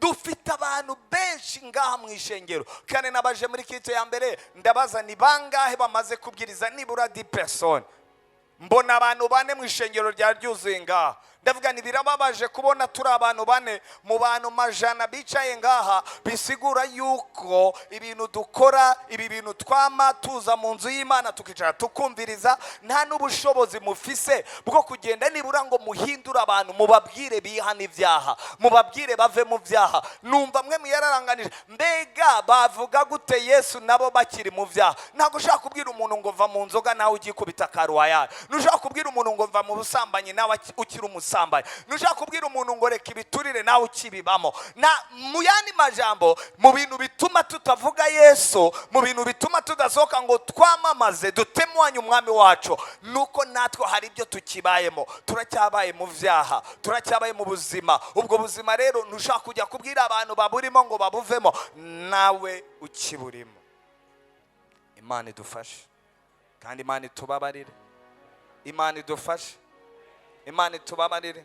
Dufite abantu benshi ngaha mu ishengero, kandi n'abaje muri culte ya mbere ndabaza: ni bangahe bamaze kubwiriza nibura 10 personnes? Mbona abantu bane mu ishengero ryari ryuzuye ngaha. Ndavuga nti: birababaje kubona turi abantu bane mu bantu majana bicaye ngaha. Bisigura yuko ibintu dukora, ibi bintu twama tuza mu nzu y'Imana tukicara tukumviriza, nta n'ubushobozi mufise bwo kugenda nibura ngo muhindure abantu, mubabwire bihane ibyaha, mubabwire bave mu byaha. Numva mwe muyararanganije, mbega bavuga gute Yesu nabo bakiri mu byaha? Ntabwo ushaka kubwira umuntu ngo va mu nzoga nawe ugikubita karuwayari. Ntushaka kubwira umuntu ngo va mu busambanyi nawe ukiri umusambanyi. Ntushaka kubwira umuntu ngo reka ibiturire nawe ukibibamo. Na mu yandi majambo, mu bintu bituma tutavuga Yesu, mu bintu bituma tudasohoka ngo twamamaze, dutemwanye umwami wacu, nuko natwe hari ibyo tukibayemo. Turacyabaye mu byaha, turacyabaye mu buzima. Ubwo buzima rero ntushaka kujya kubwira abantu baburimo ngo babuvemo nawe ukiburimo. Imana idufashe kandi Imana itubabarire. Imana idufashe, Imana itubabarire.